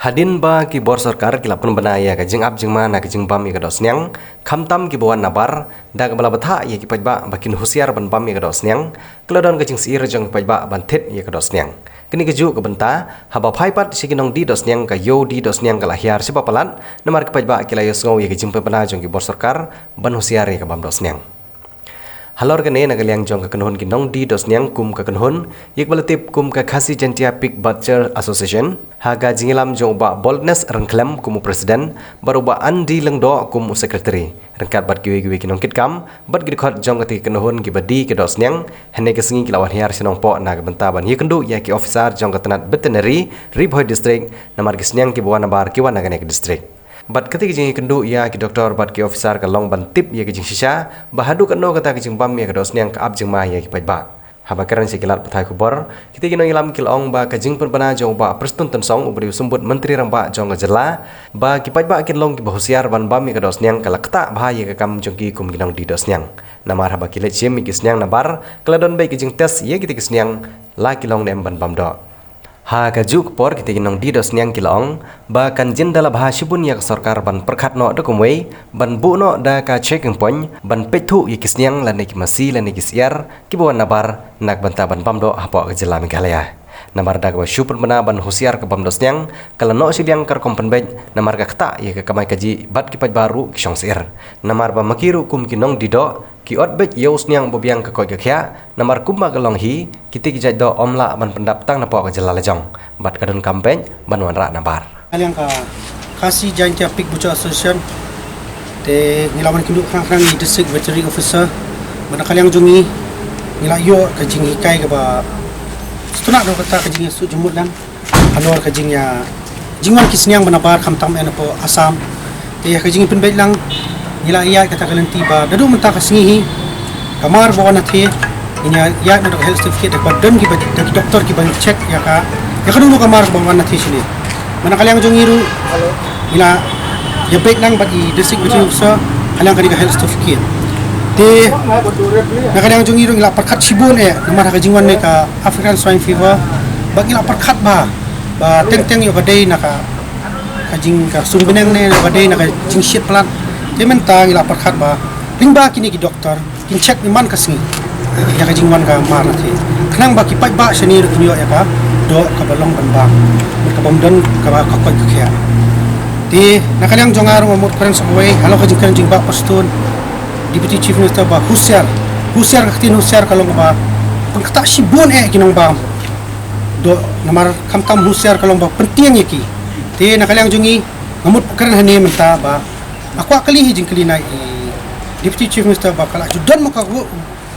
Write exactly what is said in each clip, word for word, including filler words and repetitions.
Hadien ba ki bor sorkar ki la pynbna ïa ka jingap jingma na ka jingbam ïa ka dohsniang, khamtam kiba wan nabar, da kaba la bthah ïa ki paidbah ba kin husiar ban bam ïa ka dohsniang, ka la don ka jingsyier jong ki paidbah ban thied ïa ka dohsniang. Kane kajuh ka bynta, haba phai pat sha ki nongdie dohsniang, ka ïew die dohsniang ka la hiar shibun palat, namar ki paidbah ki la ïohsngew ïa ka jingpynbna jong ki bor sorkar ban husiar ïa ka bam dohsniang. Halor kane, na ka liang jong ka kynhun ki nongdie dohsniang kum ka kynhun, ïa kaba la tip kum ka Khasi Jaintia Pig Butcher Association, ha ka jingïalam jong u Bah Boldness Ryngkhlem kum u president, bad u Bah Andy Lyngdoh kum u secretary, ryngkat bad kiwei kiwei ki nongkitkam bad ki dkhot jong katei ka kynhun kiba die ki dohsniang, hynne ka sngi ki la wan hiar sha Nongpoh na ka bynta ban ïakynduh ïa ki officer jong ka tnat veterinary, Ri Bhoi District, namar ki sniang kiba wan nabar ki wan na kane ka district. Bad katei ka jingïakynduh ïa ki doktor bad ki officer ka long ban tip ïa ka jingshisha ba haduh katno kata ka jingbam ïa ka dohsniang ka ap jingma ïa ki paidbah. Haba kren sha ki lad pathai khubor, kitei ki nongïalam ki la ong ba ka jingpynbna jong u Bah Prestone Tynsong, uba dei u Symbud Myntri Rangbah jong ka jylla, ba ki paidbah kin long kiba husiar ban bam ïa ka dohsniang, ka la ktah bha ïa ka kam jong ki kum ki nongdie dohsniang. Namar haba ki leit shim ïa ki sniang nabar, ka la don beit ka jingtest ïa kitei ki sniang, la ki long ne em ban bam doh. Ha kajuh ka por, kitei ki nongdie dohsniang ki la ong ba kan jin da la bha shibun ïa ka sorkar ban pyrkhat noh da kumwei, ban buh noh da ka checking point, ban peit thuh ïa ki sniang lane ki masi lane ki syiar kiba wan nabar, na ka bynta ban bam doh hapoh ka jylla Meghalaya. Namar da kaba shu pynbna ban husiar ka bam dohsniang, ka la noh shiliang ka rukom pynbeit, namar ka ktah ïa ka kamai kajih bad ki paidbah ruh ki shong syier. Namar ba ma ki ruh kum ki nongdie doh, ki ot beit ïa u sniang uba biang ka koit ka khiah, namar kumba ka long hi, kitei ki jait doh ym lah ban pyndap tang napoh ka jylla lajong, bad ka donkam beit ban wanrah nabar. Na ka liang ka Khasi Jaintia Pig Butcher Association, te ngi la wan ïakynduh khnang khnang ïa i District Veterinary Officer, bad na ka liang jong ngi, ngi la ïoh ka jinghikai kaba sngewtynnat, kata ka jingïasuk jingmut lang halor ka jingïa, jingwan ki sniang ba nabar khamtam eh napoh Assam. Te ïa ka jingpynbeit lang, ngi la ïaid kata ka lynti ba naduh mynta ka sngi hi, ka mar ba wan na thie, ngin ïa ïaid noh da ka health certificate, da kaba don kiba, da ki doktor kiban check ïa ka, ïa kano kano ka mar ba wan na thie shane. Bad na ka liang jong ngi ruh, ngi la ïabeit lang bad i District Veterinary Officer ha liang kane ka health certificate. Te na ka liang jong ngi ruh ngi la pyrkhat shibun eh namar ha ka jingwan ne ka African Swine Fever, bad ngi la pyrkhat ba, ba teng teng ïoh ba dei na ka, ka jing, ka sung bneng ne ba dei na ka jingshit palat. Te mynta ngi la pyrkhat ba lyngba kine ki doktor kin check man ka sngi ïa ka jingwan ka mar na thie, khnang ba ki paidbah shane ruh kin ïoh ïa ka doh kaba long ban bam, bad ka bym don kaba ka koit ka khiah. Te na ka liang jong nga ruh nga mut kren sa kawei halor ka jingkren jong i Bah Prestone, Deputy Chief Minister, ba husiar. Husiar, ka ktien husiar ka long ba pynktah shibun eh ki nongbam doh, namar khamtam husiar ka long ba pyntieng ïa ki. Te na ka liang jong ngi, nga mut kren hangne mynta ba nga kwah kylli hi jingkylli na i Deputy Chief Minister ba ka la ju don mo ka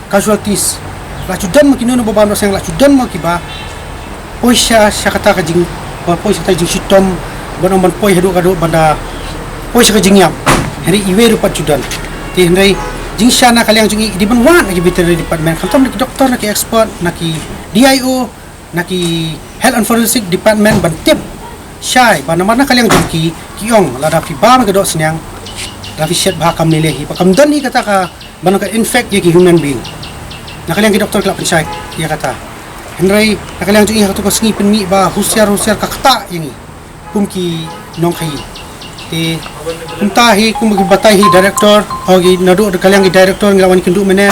casualties, la ju don mo kino kino ba bam dohsniang, la ju don mo kiba poi sha, sha kata ka jing, ba poi sha kata ka jingshitom, ban ong ban poi haduh, haduh ban da poi sha ka jingïap. Hynrei iwei ruh pat ju don. Te hynrei jingshisha na ka liang jong ngi, i dei ban wad na ki veterinary department, khamtam na ki doktor, na ki expert, na ki D I O, na ki health and forensic department ban tip shai ba namar na ka liang jong ki, ki ong lada phi bam ïa ka dohsniang, lada phi shet bha kam lei lei hi, ba kam don hi kata ka, ban ka infect ïa ki human being. Na ka liang ki doktor ki la pynshai ïa kata. Hynrei na ka liang jong ngi ha kato ka sngi pynmih ba husiar husiar ka ktah ïa ngi kum ki nongkhaii. Te kumta hi, kumba ki batai hi director, o, ki naduh ka liang ki director ngi la wan kynduh mynne,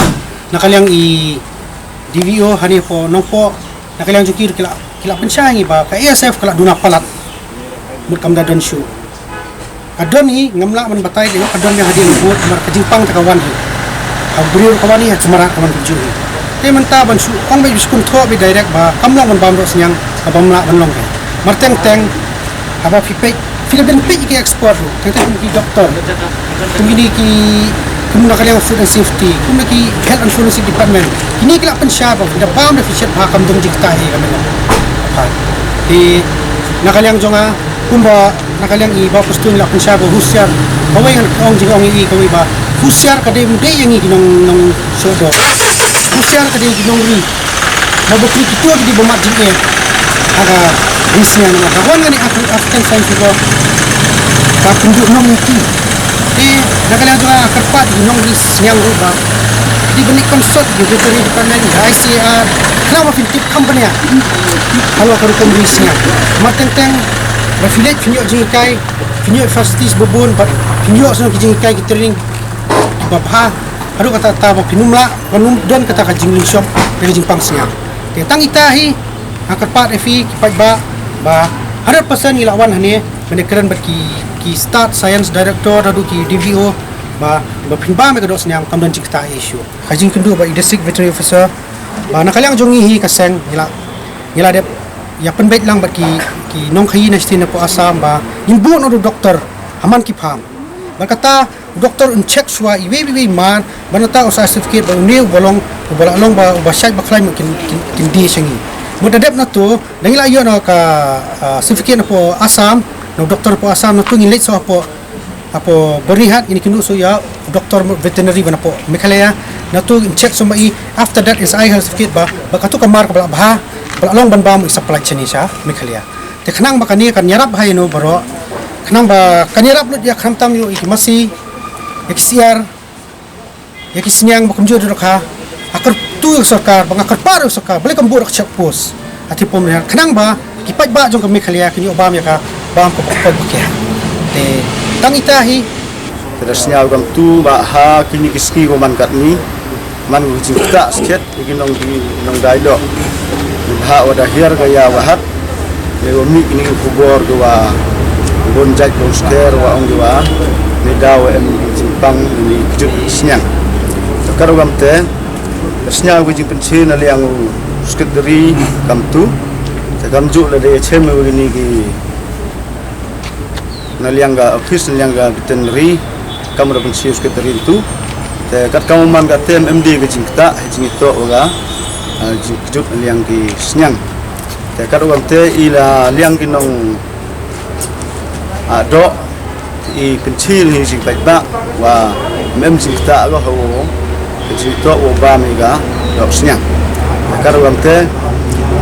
na ka liang i D V O hangne hapoh Nongpoh, na ka liang jong ki ruh ki la, ki la pynshai ïa ngi ba ka A S F ka la duna palat, mut kam da don shuh. Ka don hi, ngam lah ban batai, ka don hi hadien ka vote, namar ka jingpang te ka wan hi. Ka briew ka wan hi, ha jingmrad ka wan kumjuh hi. Te mynta ban shu ong beit, shu kynthoh beit direct ba kam long ban bam dohsniang, ka bym lah ban long hi. Mar teng teng, haba phi peit, phi lah ban peit ki expert ruh, teng teng kum ki doktor, kum kine ki, kum na ka liang food and safety, kum na ki health and forensic department. Kine ki la pynshai ba phi da bam, da phi shet bha, kam don jingktah hi, ka mut. Te na ka liang jong nga, kumba na ka liang i Bah Prestone la pynshai ba husiar. Kawei ngan ong jingong ïa i kawei ba husiar ka dei ym dei ïa ngi ki nong, nongshong doh. Husiar ka dei ki nongri. Namar ba kito ki dei ba mad jingeh ha ka ri sniang, namar ka wan kane Af-, African Swine Fever, ka pynduh nong ïa ki. Te na ka liang jong nga, nga kyrpad ïa ki nongri sniang ruh ba ki dei ban leit consult ïa ki veterinary department, ïa I C A R, khnang ba phin tip kham bniah halor ka rukom ri sniang. Mar teng teng Ba phi leit phin ïoh jinghikai, phin ïoh facilities ba bun, bad phin ïoh shuh ki jinghikai ki training kiba bha. Haduh katta katta ba phin ym lah, ba ym don kata ka jinglynshop, ka jingpang sngap. Te tang ita hi, nga kyrpad ïa phi ki paidbah, ba hundred percent ngi la wan hangne, ban ïakren bad ki, ki stad science director, haduh ki D V O, ba, ba phin bam ïa ka doh sniang, kam don jingktah issue. Ka jingkynduh bad i district veterinary officer, ba na ka liang jong ngi hi ka seng, ngi la, ngi la dep ïa pynbeit lang bad ki, ki nongkhaïi na state na poh Assam ba ngin buh noh u doktor ha man ki farm. Bad kata u doktor un check shuwa iwei iwei mar, bad nangta u sa certificate ba une uba long, uba la long ba, uba shait ba khlaiñ kin, kin, kin die sha ngi. Mut da dep na to, da ngi la ïoh noh ka, ah, certificate na poh Assam, na u doktor na poh Assam, na to ngin leit shuwa poh Hapoh Byrnihat ngin ïakynduh shuh ïa u doktor veterinary ba na poh Meghalaya. Na to in check shuh ma i, after that in sa ai certificate ba, ba katu ka mar kaba la bha, ba la long ban bam, in supply shane sha Meghalaya. Te khnang ba kane kan ïarap bha ïa no baroh. Khnang ba kan ïarap lut ïa, khamtam ïa ki masi, ïa ki syiar, ïa ki sniang ba kumjuh ruh ka. Nga kyrpad ïa u sorkar, ba nga kyrpad ïa u sorkar, balei kam buh ruh ka check post ha Thipum Byrnihat, khnang ba ki paidbah jong ka Meghalaya kin ïoh bam ïa ka bam kaba kut ba kiar. Te tang ita hi. Te da sniaw kumtu ba ha kine ki sngi ba man katne, man ka jingktah skhet ïa ki nong, ki nongdie doh. Bad ha, wat da hiar ka ïaw ka hat, lei ba mih kine ki khubor kiba bun jait bun skher, ba ong kiba, ne daw em jingpang ne kjut sniang. Te kat ruh kumte, da sniaw ka jingpynshai na liang u secretary kumtu. Te kumjuh lada ïa chem ïa kine ki na liang ka office, na liang ka veterinary, kam da pynshai u secretary tu. Te kat kam man ka tem M D ka jingktah, ha jingïatoh wa ka, ah, jingkjut na liang ki sniang. Te kat ruh kumte i la liang ki nong, ah, doh, i pynshai hi jingpaidbah, wa mem jingktah ka ho, ka jingtoh wa bam ïa ka doh sniang. Te kat ruh kumte,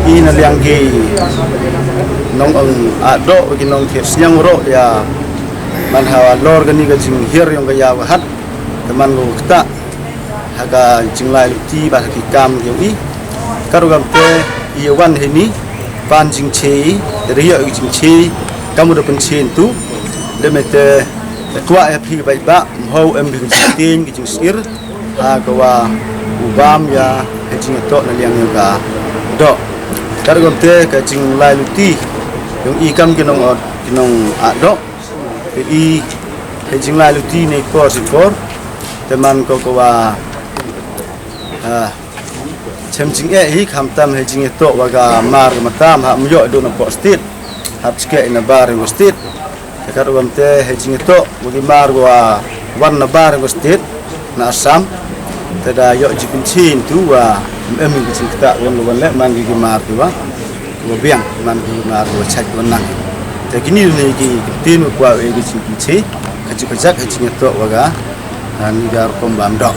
i na liang ki nong ong, ah, doh, ki nong thied sniang ruh ïa man halor kane ka jinghiar jong ka ïaw ka hat, te man ka ktah ha ka jinglai luti bad ha ki kam jong i. Kat ruh kumte i wan hini pan jingshai, te da ïoh i jingshai, kam u da pynshai tu, da mete, te kwah ïa phi ki paidbah, mho em phi ka jingtieng, ka jingsngir, ha ka wa u bam ïa, ha jingïatoh na liang ïa ka doh. Kat ruh kumte ka jinglai luti jong i kam ki nong, ki nong, ah, doh. Te i, ha jinglai luti ne por shi por. Te man ko ka wa, ah, chem jingeh hi khamtam ha jingïatoh wa ka mar ka matam ha, ym ïoh duh na poh state. Hap shkeh na bar jong ka state. Te kat ruh kumte ha jingïatoh wa ki mar ka wa wan na bar jong ka state, na Assam. Te da ïoh jingpynshai tu wa mem ka jingktah wan wan leh man ki, ki mar ki wa, wa biang, man ki mar wa chait wa nang. Te kini ne ki ktien wa kwah ïa ka jingpynshai, ka jingpynshai, ka jingïatoh wa ka, ah, ni ka rukom bam doh.